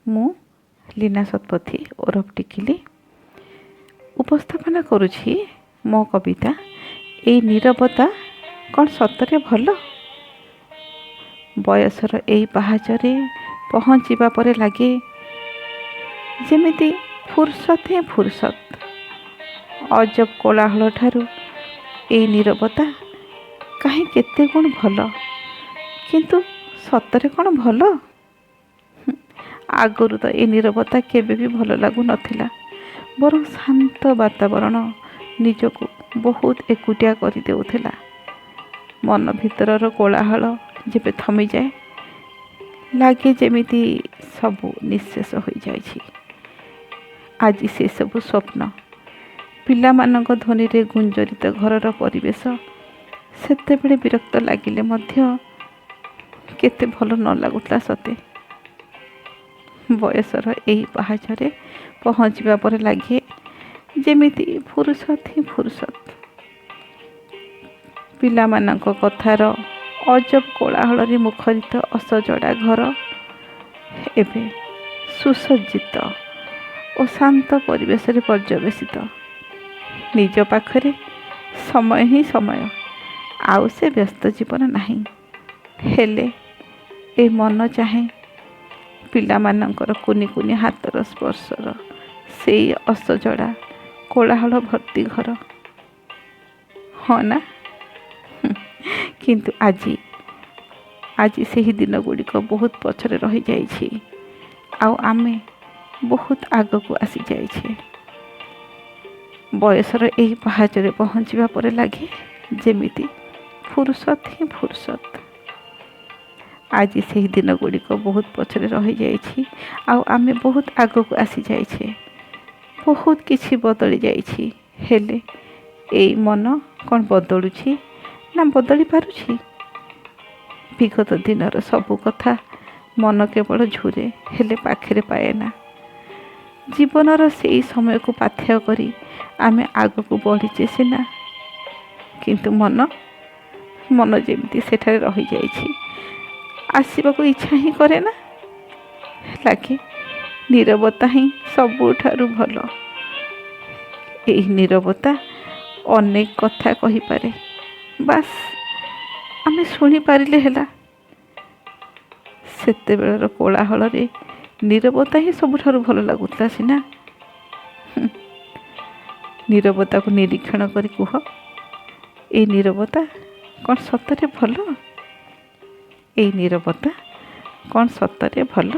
ମୁଁ ଲୀନା ଶତପଥୀ ଓରଫ ଟିକିଲି ଉପସ୍ଥାପନା କରୁଛି ମୋ କବିତା ଏଇ ନୀରବତା କ'ଣ ସତରେ ଭଲ? ବୟସର ଏଇ ପାହାଚରେ ପହଞ୍ଚିବା ପରେ ଲାଗେ ଯେମିତି ଫୁରସତ ହିଁ ଫୁରସତ। ଅଜବ କୋଳାହଳ ଠାରୁ ଏଇ ନୀରବତା କାହିଁ କେତେ ଗୁଣ ଭଲ। କିନ୍ତୁ ସତରେ କ'ଣ ଭଲ? ଆଗରୁ ତ ଏ ନୀରବତା କେବେ ବି ଭଲ ଲାଗୁନଥିଲା, ବରଂ ଶାନ୍ତ ବାତାବରଣ ନିଜକୁ ବହୁତ ଏକୁଟିଆ କରିଦେଉଥିଲା। ମନ ଭିତରର କୋଳାହଳ ଯେବେ ଥମିଯାଏ, ଲାଗେ ଯେମିତି ସବୁ ନିଃଶେଷ ହୋଇଯାଇଛି। ଆଜି ସେସବୁ ସ୍ୱପ୍ନ। ପିଲାମାନଙ୍କ ଧ୍ୱନିରେ ଗୁଞ୍ଜରିତ ଘରର ପରିବେଶ ସେତେବେଳେ ବିରକ୍ତ ଲାଗିଲେ ମଧ୍ୟ କେତେ ଭଲ ନ ଲାଗୁଥିଲା ସତେ। ବୟସର ଏଇ ପାହାଚରେ ପହଞ୍ଚିବା ପରେ ଲାଗେ ଯେମିତି ଫୁରସତ ହିଁ ଫୁରସତ। ପିଲାମାନଙ୍କ କଥାର ଅଜବ କୋଳାହଳରେ ମୁଖରିତ ଅସଜଡ଼ା ଘର ଏବେ ସୁସଜ୍ଜିତ ଓ ଶାନ୍ତ ପରିବେଶରେ ପର୍ଯ୍ୟବେସିତ। ନିଜ ପାଖରେ ସମୟ ହିଁ ସମୟ, ଆଉ ସେ ବ୍ୟସ୍ତ ଜୀବନ ନାହିଁ। ହେଲେ ଏ ମନ ଚାହେଁ ପିଲାମାନଙ୍କର କୁନି କୁନି ହାତର ସ୍ପର୍ଶର ସେଇ ଅସଜଡ଼ା କୋଳାହଳ ଭର୍ତ୍ତି ଘର। ହଁ ନା? କିନ୍ତୁ ଆଜି ସେହି ଦିନଗୁଡ଼ିକ ବହୁତ ପଛରେ ରହିଯାଇଛି ଆଉ ଆମେ ବହୁତ ଆଗକୁ ଆସିଯାଇଛେ। ବୟସର ଏହି ପାହାଚରେ ପହଞ୍ଚିବା ପରେ ଲାଗେ ଯେମିତି ଫୁରସତ ହିଁ ଫୁରସତ। ଆଜି ସେହି ଦିନଗୁଡ଼ିକ ବହୁତ ପଛରେ ରହିଯାଇଛି ଆଉ ଆମେ ବହୁତ ଆଗକୁ ଆସିଯାଇଛେ। ବହୁତ କିଛି ବଦଳି ଯାଇଛି। ହେଲେ ଏଇ ମନ କ'ଣ ବଦଳୁଛି ନା ବଦଳି ପାରୁଛି? ବିଗତ ଦିନର ସବୁ କଥା ମନ କେବଳ ଝୁରେ, ହେଲେ ପାଖରେ ପାଏ ନା। ଜୀବନର ସେଇ ସମୟକୁ ପାଥେୟ କରି ଆମେ ଆଗକୁ ବଢ଼ିଛେ ସିନା, କିନ୍ତୁ ମନ ଯେମିତି ସେଠାରେ ରହିଯାଇଛି, ଆସିବାକୁ ଇଚ୍ଛା ହିଁ କରେ ନା। ଲାଗେ ନୀରବତା ହିଁ ସବୁଠାରୁ ଭଲ। ଏହି ନୀରବତା ଅନେକ କଥା କହିପାରେ, ବାସ୍ ଆମେ ଶୁଣିପାରିଲେ ହେଲା। ସେତେବେଳର କୋଳାହଳରେ ନୀରବତା ହିଁ ସବୁଠାରୁ ଭଲ ଲାଗୁଥିଲା ସିନା। ନୀରବତାକୁ ନିରୀକ୍ଷଣ କରି କୁହ, ଏଇ ନୀରବତା କ'ଣ ସତରେ ଭଲ? ଏଇ ନୀରବତା କ'ଣ ସତରେ ଭଲ?